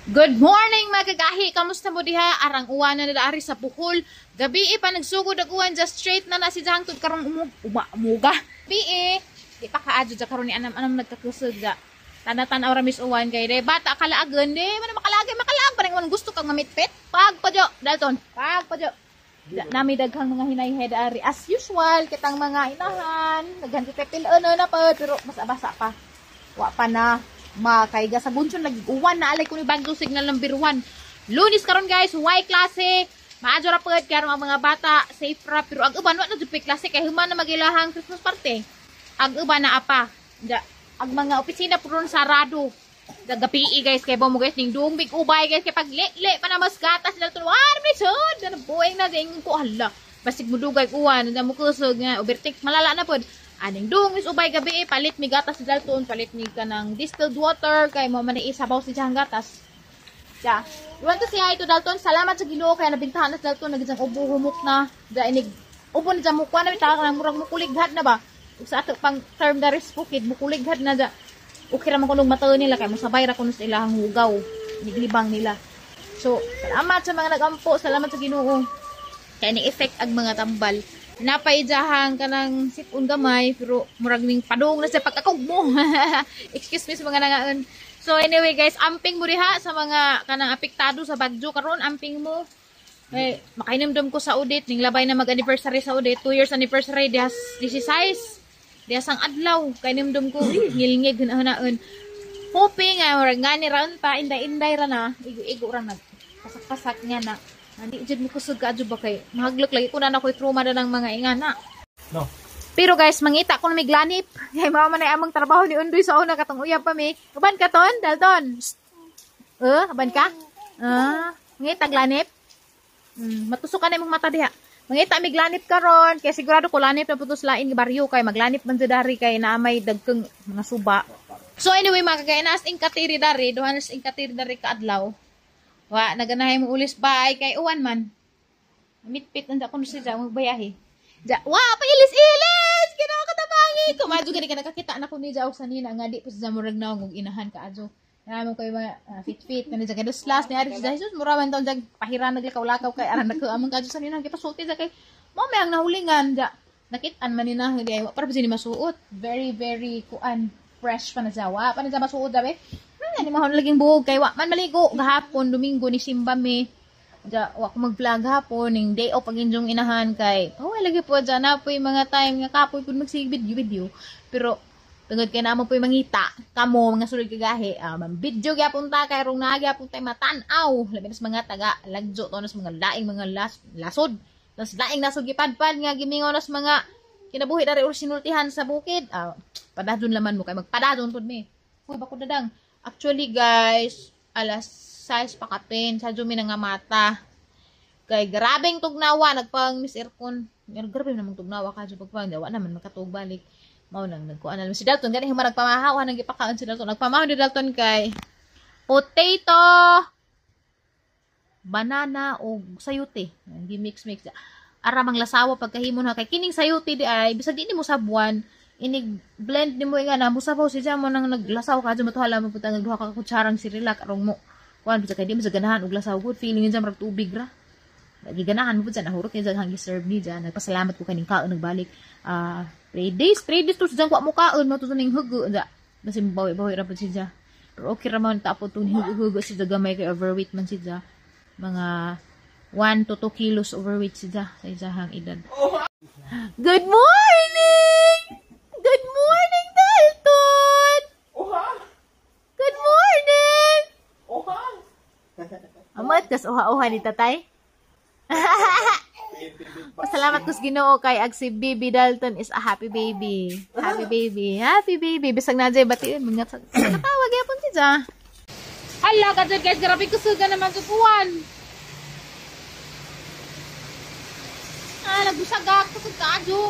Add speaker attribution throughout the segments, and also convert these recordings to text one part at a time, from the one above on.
Speaker 1: Good morning, mga kagahi! Kamusta mo diha? Arang uwan na nila sa Bohol. Gabi pa nagsugod ang uwan, just straight na na si hangtod karong umuga. Gabi di pa kaadyo dya karon ni anam-anam nagkakusog da. Tanatan ra mis uwan kay de bata kalaagon de man makalagay makalaag pa rin gusto kang mamitpit. Pag padyo Dalton, pag padyo. Nami daghang mga hinayhed ari as usual kitang mga inahan, daghan pipil ano na pa pero basa-basa pa. Wa pa na makaiga sa gunson lagi uwan na alay ko ni Bagyo signal number 1. Lunes karon guys, way klase. Maadyo ra pud karon ang mga bata, safe ra pero ang uban wa na jud klase kay human na magilahang Christmas party. Ang uban na apa. Ja, ang mga opisina puron sarado. Gabi guys kay mo guys ning duong big ubay guys kay pagle-le pa na mas gatas na tuwan mi sud na buing na ding ko hala. Basig mudugay uwan na mo kusog nga overtake malala na pod. Aning dung is ubay gabi palit mi gatas si Dalton, palit mi kanang distilled water kay mo man isabaw si diyang gatas. Ja. You want to say hi to Dalton? Salamat sa Ginoo kay nabintahan na si Dalton nagisang ubo humok na. Da inig ubo na dyan mukha na bitaw kanang murag mukulighad na ba. Ug sa ato pang term da ris bukid mukulighad na da. Okay ra man kunog mata nila kay mosabay ra kuno sa ilahang hugaw. Niglibang nila. So, salamat sa mga nagampo, salamat sa Ginoo. Kay ni effect ang mga tambal. Napaidjahang kanang sipon gamay pero murag ning padung na sa pagkakog mo. Excuse me sa mga nangaon. So anyway guys, amping mo diha sa mga kanang apektado sa bagyo karon, amping mo. Eh makainumdum ko sa audit ning labay na mag-anniversary sa audit, 2 years anniversary dihas 16. Dihas ang adlaw kainumdum ko ngilngig hunahunaan. Hoping nga murag ngani ra unta inday-inday ra na, igo-igo ra nag pasak-pasak nga na. Hindi jud mo kusog ka ba kay mahaglok lagi ko na ako'y trauma na ng mga ingana.
Speaker 2: No.
Speaker 1: Pero guys, mangita ko na may glanip. Kay mao man ay among trabaho ni Undoy sa una katong uyab pa mi. Uban ka ton, Dalton? Uban ka? Ah, mangita glanip. Matusok ka na imong mata diha. Mangita mi glanip karon kay sigurado ko lanip na putos lain nga baryo kay maglanip man jud dari kay naa may dagkeng mga suba. So anyway mga kagay, naas ing katiri dari, duha nas ing katiri dari kaadlaw. Wa naganahay mo ulis bay kay uwan man. Mitpit nanda kuno siya magbayahe. Ja, wa pa ilis-ilis Ginoo katabangi. Kumadyo gani ka nakakita na ko ni ja og sanina nga di pa siya murag naong og inahan kaadyo. Namo kay mga fit-fit na ni ja kaduslas ni ari siya Jesus mura man taon jag pahira naglakaw-lakaw kay aran nagko among kaadyo sanina gipasulti ja kay mo may ang nahulingan ja. Nakit-an man ni na di ay wa para ni masuot. Very very kuan fresh pa na siya. Wa pa na siya masuot dabe. Ani mahon laging buhog kay wa man maligo gahapon Domingo ni simba mi. Ja wa ko mag-vlog hapon ning day off ang inyong inahan kay oh lagi po dyan na po'y mga time nga kapoy pud magsige video video. Pero tungod kay namo po'y mangita kamo mga sulod kagahi video gyapon ta kay rong naa gyapon tay matan-aw labi nas mga taga lagjo to nas mga laing mga lasod. Nas laing nasod gipadpad nga gimingaw nas mga kinabuhi dari or sinultihan sa bukid. Padadon laman mo kay magpadadon pud mi. Uy bako dadang. Actually guys, alas 6 pa kapin, sa jumi na nga mata. Kay grabeng tugnawa, nagpang miss aircon. Grabe namang tugnawa ka pagpang dawa naman makatug balik. Mao nang nagkuan na si Dalton gani human nagpamahaw, nang gipakaon si Dalton. Nagpamahaw ni Dalton kay potato, banana o sayute. Gi mix-mix. Ara mang lasawa pagkahimo na kay kining sayute di ay bisag di nimo sabuan. Inig blend nimo nga na musabaw siya mo nang naglasaw ka dyan matuhala mo punta nagduha ka kutsarang sirilak arong mo kuan bisa kay di mo sa ganahan og lasaw good feeling niya murag tubig ra lagi ganahan mo pud sa nahurot niya hang gi-serve ni dyan. Nagpasalamat ko kaning kaon nagbalik 3 days 3 days to siya kwa mo kaon mo to ning hugo da basin bawi-bawi ra pud siya pero okay ra man tapo to hugo siya gamay kay overweight man siya mga 1 to 2 kilos overweight siya sa isahang edad. Good morning! Good morning, Dalton!
Speaker 2: Oha!
Speaker 1: Good morning!
Speaker 2: Oha!
Speaker 1: Amat, kas oha-oha ni tatay. Pasalamat ko sa Ginoo kay ag si Baby Dalton is a happy baby. Happy baby. Happy baby. Bisag na dyan, batiin. Mga katawag yapon si dyan. Hala ka dyan guys, grabe kusuga naman sa buwan. Ah, nagbusagak. Kusog ka, adyo.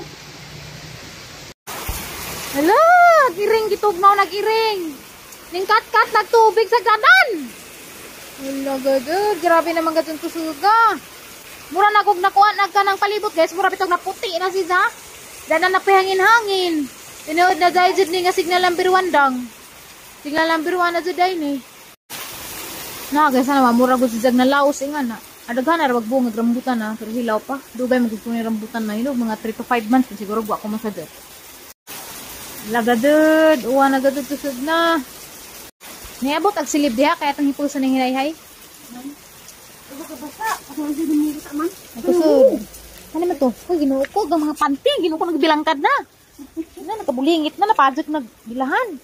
Speaker 1: Hala, giring gitugnaw nag-iring. Ning kat-kat nagtubig sa ganan. Hala, gagad. Grabe naman gadyan kusuga. Mura na kog nakuha nagka ng palibot guys. Mura bitog na puti na siya. Dana na pahangin-hangin. Tinuod na dahil jud ni nga signal number 1 dang. Signal number 1 na jud ay ni. Na guys, sana mamura gud si Jag na laos inga na. Adaghan na ra bunga rambutan na, pero hilaw pa. Dugay magud ni rambutan na hilaw mga 3 to 5 months na siguro wa ko masadot. Lagadud, uwa na gadud tusod na. Niabot ag silib diha kaya tang hipuson ning hinayhay. Kusod. Ano man to? Uy, Ginoo ko, ang mga panty, Ginoo ko nagbilangkad na. Na nakabulingit na napajak nagbilahan.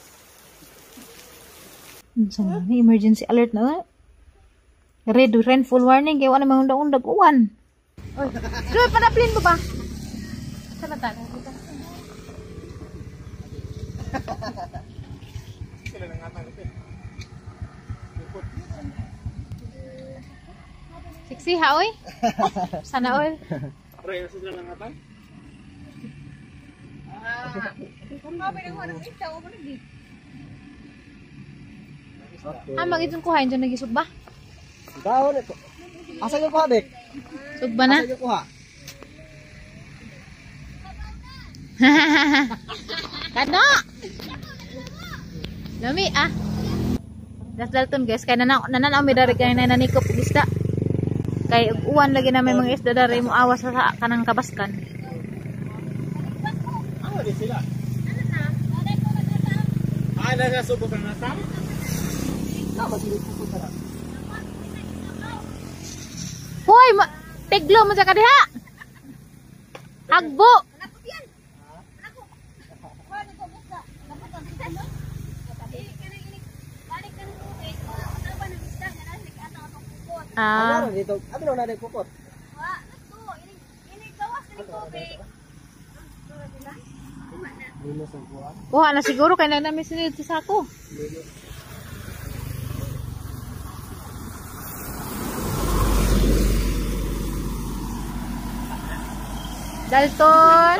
Speaker 1: Unsa na ni emergency alert na. Red rainfall warning kay wala mga undag-undag uwan. Oy, Joy, padaplin mo ba? Sa na tayo? Sexy ha, oy? Sana oy. Ah, mag-itong kuhain dyan nagisog ba?
Speaker 2: Dahon ito. Asa yung kuha, Bek?
Speaker 1: Sugba na?
Speaker 2: Asa yung kuha?
Speaker 1: Kano? Lami ah. Das Dalton guys, kay nananaw mi dari kay nanikop og isda. Kay ug uwan lagi na may mga isda dari mo awas sa kanang kabaskan.
Speaker 3: Ano di sila? Ah, nasa subo ka na sam?
Speaker 1: Hoy, tiglo mo sa kadiha. Hagbo. Ah,
Speaker 2: Ano dito? Ano na na kukot? Minus ang kuha.
Speaker 1: Kuha na siguro kay na namin sinilid sa sako. Dalton.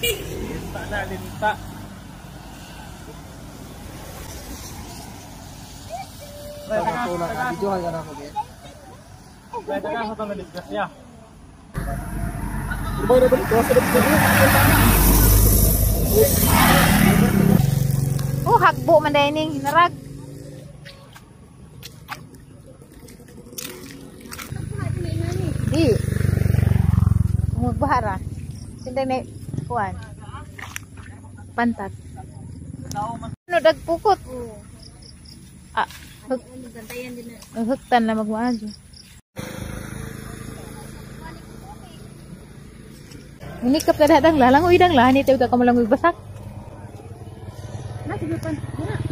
Speaker 3: Linta na, linta.
Speaker 2: Tama ka. Videohan ka na ako, Bek.
Speaker 3: Pwede ka sa itong disgrasya.
Speaker 1: Oh, hagbo man dahil ning hinarag. Di. Magbahara. Sinday may kuan. Pantat. Ano dagpukot? Ah, hug, hugtan na magmaadyo. Unikap na dadang lalang uy dang lahan ito ka kamalang basak.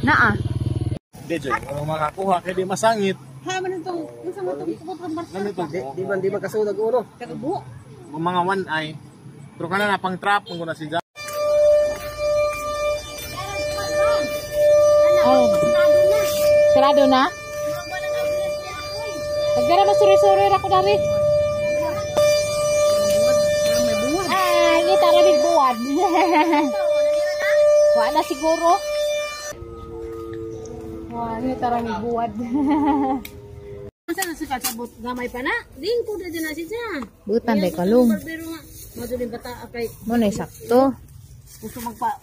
Speaker 1: Naa.
Speaker 3: DJ, wala makakuha kay di masangit.
Speaker 4: Ha man itong unsa man itong kukot ng barsa.
Speaker 3: Nami to.
Speaker 2: Di man di man kasunod uno.
Speaker 4: Kagabuo.
Speaker 3: Mga one eye. Pero kana na pang trap kung na si Jack.
Speaker 1: Oh. Sarado na? Pagdara masuri-suri ra ko dari. Ay, ngita ra big buwad. Wala siguro. Wah, ngita ra big buwad.
Speaker 4: Unsa na sa kasabot gamay pa na? Lingkod na dyan na siya.
Speaker 1: Butan day kalong.
Speaker 4: Barbero nga. Madulin bata kay
Speaker 1: Mo na sakto.
Speaker 4: gusto magpa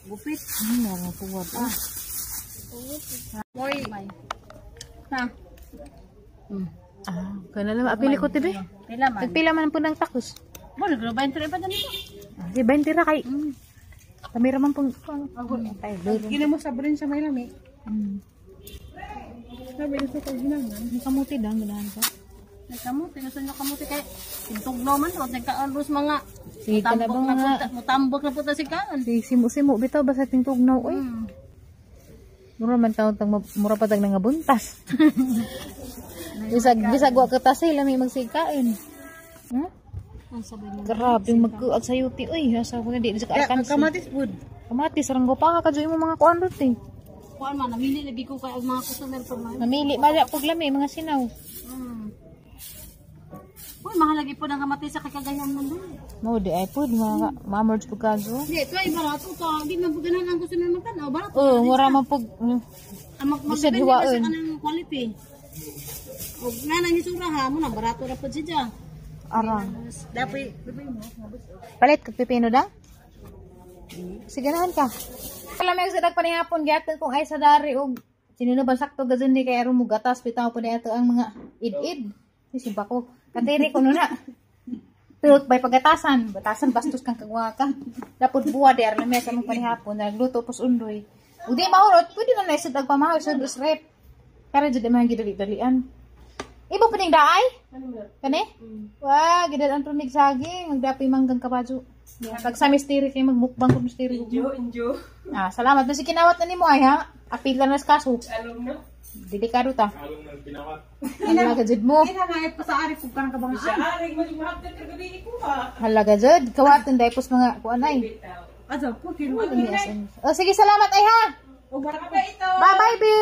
Speaker 4: gupit.
Speaker 1: Meron buwad ah.
Speaker 4: Moy. Ha.
Speaker 1: Ah, kana lang apili ko tibi.
Speaker 4: Pila man.
Speaker 1: Nagpila man po ng takos.
Speaker 4: Mo nagro 20 pa ganito.
Speaker 1: Ah, di 20 ra kay. Kamera man pong tayo.
Speaker 4: Gina mo sa sa may lami. Sabi sa ko ginangan.
Speaker 1: Ang kamuti daw ganahan ka.
Speaker 4: Nagkamuti, gusto nyo kamuti kay tugno man to, nagkaalos mga
Speaker 1: Sige ka na ba
Speaker 4: mutambok na
Speaker 1: mga
Speaker 4: puta, mutambok na puta si kaan.
Speaker 1: Sige, simo-simo bitaw basta tingtugnaw oy. Mura man taon tang mura pa tag nangabuntas. Bisag bisag wa ka tasay lami magsigkain. Hmm?
Speaker 4: Ang sabi niya.
Speaker 1: Grabe magkuag sa yuti oy. Asa ko na di sa kaakan.
Speaker 4: Kamatis food.
Speaker 1: Kamatis rang pa ka kadyo imong mga kuan rot eh.
Speaker 4: Kuan man namili lagi ko kay ang mga customer pag man.
Speaker 1: Namili ba pag lami mga sinaw.
Speaker 4: Uy, mahal lagi po ng kamatis sa kagayan man doon.
Speaker 1: Mo di ay pud mga ma-merge pud kaso.
Speaker 4: Hindi, ito ay barato ka. Hindi man po ganahan ang gusto naman tanaw. Barato.
Speaker 1: Oh, mura man pug
Speaker 4: Ang
Speaker 1: Bisag
Speaker 4: mag-depende na sa
Speaker 1: hiwaon.
Speaker 4: kanang quality. O nga nang isura ha, mo na barato ra po siya.
Speaker 1: Arang.
Speaker 4: Dapat
Speaker 1: Palit kag pipino da? Sige nahan ka. Alam mo sa panihapon gyaton kung ay sa dari og Sino na ba sakto gazon ni kay aron mo gatas bitaw po na ito ang mga id-id. Simba ko. Katiri ko na. Tulot bay pagatasan. Batasan bastos kang kagwa ka. Dapod buwa di aron mesa mong panihapon. Nagluto pos undoy. Ug di mahurot, pwede na naisod ang pamahaw sa dus rep. Para jud man gidali-dalian. Ibo pa ning daay? Kani? Wa, gidal ang tunig saging, magdapi manggang kabajo. Yeah. Pag sa mystery kay magmukbang ko mystery.
Speaker 4: Injo, injo.
Speaker 1: Ah, salamat na si kinawat na nimo ay ha. Apil na sa kaso.
Speaker 4: Alom na.
Speaker 1: Delikado ta.
Speaker 3: Along ng pinawat.
Speaker 1: Halaga jud mo.
Speaker 4: Ina nga pa sa ari kung kanang kabangaan. Sa ari mo mahapit ka gabi ikuha.
Speaker 1: Halaga jud. Kawaton dai pos mga kuan ay.
Speaker 4: Ato po kilo.
Speaker 1: Oh, sige, salamat ay ha. Bye bye, bi.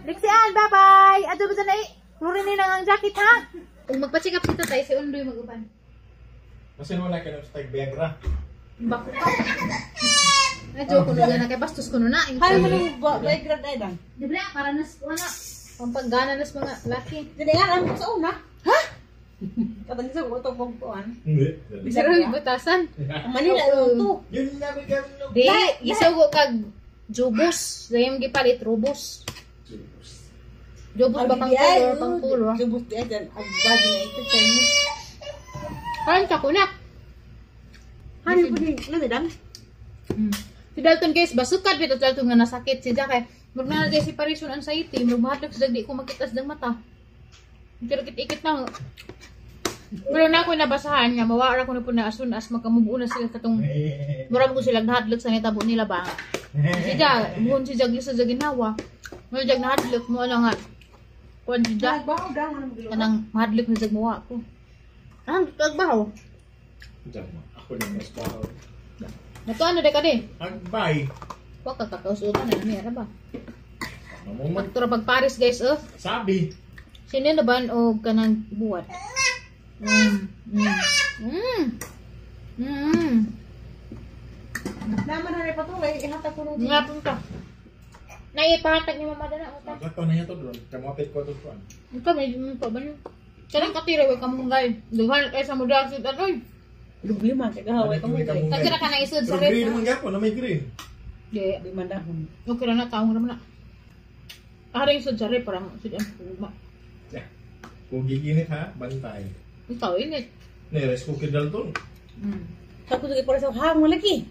Speaker 1: Lixian, bye bye. Adto ba na Ruri ni nang ang jacket ha. Kung magpa-check up si tatay, si Undoy mag-uban.
Speaker 3: Masin wala ka ng stag Viagra.
Speaker 1: Bako ka. Medyo kuno na kay bastos kuno na.
Speaker 4: Hay mo nang Viagra dai dang.
Speaker 1: Di ba para nas wala. Pampaggana nas mga laki.
Speaker 4: Dili nga ang sa una. Ha? Katang sa uto kong kuan.
Speaker 3: Hindi.
Speaker 1: Bisaro butasan.
Speaker 4: Manila to.
Speaker 3: Yun na may ganun.
Speaker 1: Di, gisugo kag jubos. Dayam gipalit rubos. Jubos ba pang color, pang color?
Speaker 4: Jubos di adan ag bag na ito Chinese.
Speaker 1: Karon ka kunak.
Speaker 4: Hani po ni lami dang.
Speaker 1: Si Dalton guys, basukad bitaw Dalton nga nasakit si Jack. Murag na si Parison anxiety, murag mahadlok sa di ko makita sa mata. Ikit-ikit na. Pero na ako nabasahan nga mawara ko na po na asun as makamubuo na sila katong murag ko sila nahadlok sa nitabo nila ba. Si Jack, buhon si Jack sa ginawa. Mo Jag nahadlok mo ano nga. Kuan si Jack. Kanang mahadlok na jag muwa ko. Ah, tagbaw.
Speaker 3: Ako na mas bahaw.
Speaker 1: Natuano de ka di?
Speaker 3: Agbay.
Speaker 1: Wa ka kakausutan na ni ra ba.
Speaker 3: Ano mo
Speaker 1: Pagtura pag Paris guys oh.
Speaker 3: Sabi.
Speaker 1: Sino na ban og kanang buwat?
Speaker 4: Naman na patuloy ihatag ko nung
Speaker 1: Nga punta. Naipahatag ni mama dana uta.
Speaker 3: Kato na ito doon. Kamapit ko ito kuan.
Speaker 1: Ikaw may pa ba niyo? Kanang katira way kamunggay. Dughan kay sa mudag sa atoy.
Speaker 4: Lubli man kay gahaway kamunggay.
Speaker 1: Tagsa na ka na isod sa
Speaker 3: Pero green
Speaker 1: rep.
Speaker 3: man gyapon na may green.
Speaker 1: Di.
Speaker 4: Di man dahon.
Speaker 1: Okay ra na taong ra man na. Aring isod sa rep para sud ang kuma.
Speaker 3: Yeah. Kung giginit ha, bantay.
Speaker 1: Ikaw init.
Speaker 3: Ni rice cooker Dalton.
Speaker 4: Ako sige para sa hang lagi.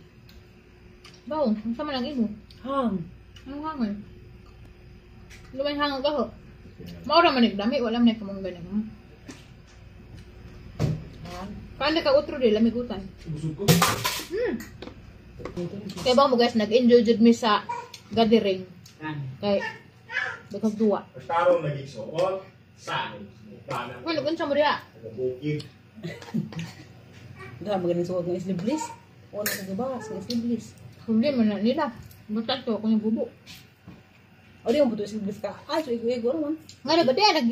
Speaker 1: Bawo, unsa man ang imo?
Speaker 4: Hang.
Speaker 1: Anong hangol? Lumay hangol ka ho. Maura man nagdami, wala man kamunggay na mo. Paano ka utro di lamigutan?
Speaker 3: Busog ko.
Speaker 1: Kaya ba mo guys, nag-enjoy jud mi sa gathering. Kay daghang duwa.
Speaker 3: Tarong lagi suot sa bana.
Speaker 1: Wala unsa mo diha?
Speaker 3: Bukid.
Speaker 4: Dah magaling suot ng sleeveless. Wala sa gabas ng sleeveless.
Speaker 1: Problema na nila. Butang to ako yung bubo.
Speaker 4: O di mo buto sleeveless ka. Ay, so igo-igo naman.
Speaker 1: Nga na ba diha nag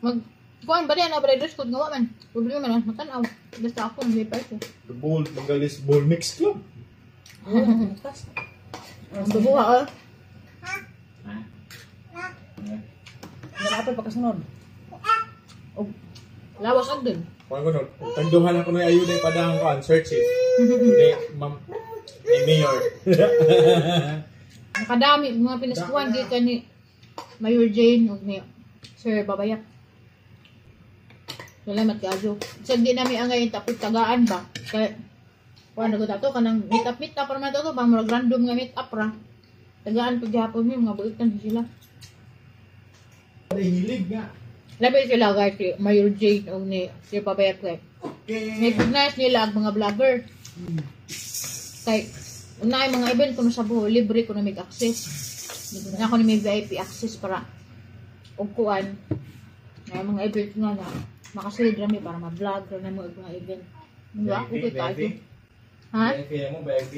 Speaker 1: mag kuan ba diha na ba dress code nga wa man. Problema na matanaw. Basta ako ang pa ko.
Speaker 3: The Bold Magalis Ball Mix Club.
Speaker 1: Ang bubuha oh.
Speaker 4: Wala pa pagkasunod.
Speaker 1: Lawas og dun.
Speaker 3: Kuan ko nun, tagduhan ako na ayuda ipadahang kuan, search it. Ni ma'am, ni Mayor.
Speaker 1: Nakadami mga pinaskuhan gikan ni Mayor Jane ug ni Sir Babayak. Salamat kaayo. Sa di nami ang ngayon tapos tagaan ba. Kay kuan na to kanang meet up ra man to ba murag random nga meet up ra. Tagaan pag gihapon mi mga buitan sila.
Speaker 3: Hilig nga.
Speaker 1: Labi sila guys si Mayor Jane ug ni Sir Babayak kay.
Speaker 3: Okay.
Speaker 1: Recognize nila ang mga vlogger. Kay una ay mga event kuno sa buho libre kuno may access. Na kuno may VIP access para og kuan. Ay mga event nga na makasulod ra mi para ma-vlog ra na mo og mga event. Diba? Okay tayo. Ha?
Speaker 3: VIP mo, VIP.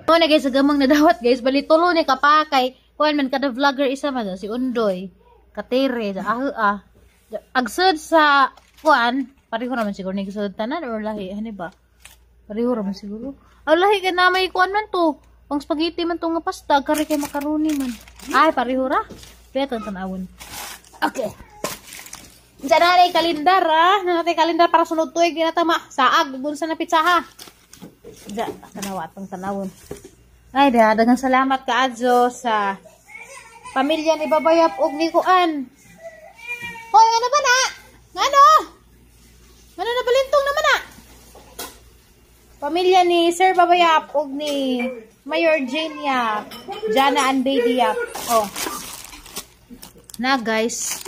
Speaker 1: Mo na guys, gamang nadawat guys, bali tulo ni kapakay. Kuan man kada vlogger isa man si Undoy, Katere, ah ah. Agsud sa kuan, pareho raman siguro ni sud tanan or lahi hani ba? Pareho raman siguro. Aw lahi ka na may kuan man to. Pang spaghetti man to nga pasta, kare kay macaroni man. Ay pareho ra. Beto tanawon. Okay. Diyan na natin kalendar ah. Na natin kalendar para sunod tuig di na tama. Saag gun sa na pizza ha. Diyan, tanawa atong tanawon. Ay, da, daghang salamat kaadzo sa Pamilya ni Babayap og ni Kuan. Hoy, ano ba na? Ngano? Ano na balintong naman na? Pamilya ni Sir Babayap og ni Mayor Jane Yap. Jana and Baby Yap. Oh. Na guys.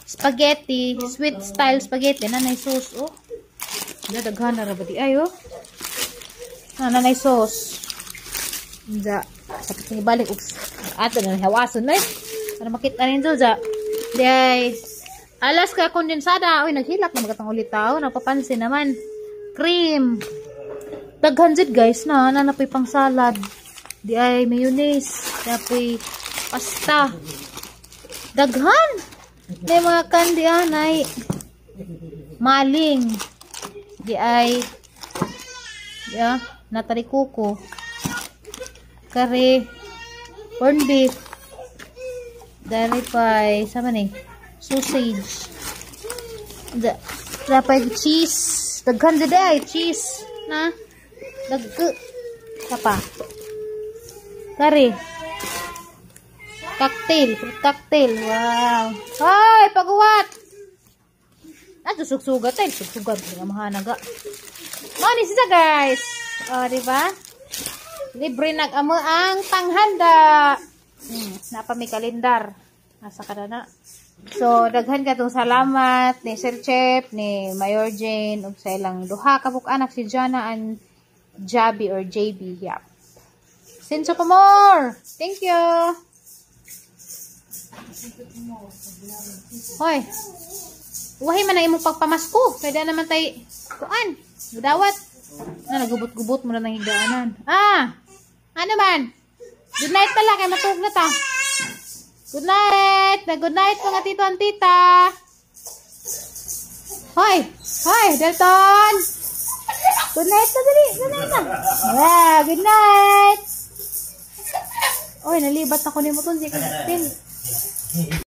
Speaker 1: Spaghetti, sweet style spaghetti na nay sauce oh. Nadaghan na ra ba di ay oh. Na nay sauce. Unsa sakit ni balik ups. Ato na hawason na. Para makita ninyo ja. Di ay Alaska kondensada. Uy, naghilak na magatang ulit tao. Napapansin naman. Cream. Daghan jud guys na nanapoy pang salad. Di ay mayonnaise, napoy pasta. Daghan. May mga candy anay. Maling. Di ay ya, natari kuko. Kare corned beef. Dari pay sama ni sausage. Da, dapat cheese. Daghan jud ay cheese na. Dagko. Kapa. Kare. Cocktail, fruit cocktail. Wow. Hoy, paguwat. Ah, sugsugat ay, sugsugat nga mahanaga. Mao ni siya guys. Oh, di ba? Libre nag-amo ang panghanda. Napa may kalendar. Asa ka na na. So, daghan katong salamat ni Sir Chep, ni Mayor Jane, ug sa ilang duha ka anak si Jana and Jabi or JB. Yep. Sinso pa more. Thank you. Hoy. Uwahi man ang imong pagpamasko. Pwede naman tay kuan. Dawat. Na nagubot-gubot mo na nang higdaanan. Ah. Ano man? Good night pala kay matug na ta. Good night. Na good night mga tito and tita. Hoy. Hoy, Dalton. Good night na dali. Good night na. Yeah, good night. Oy, nalibat ako ni mo tun si Christine.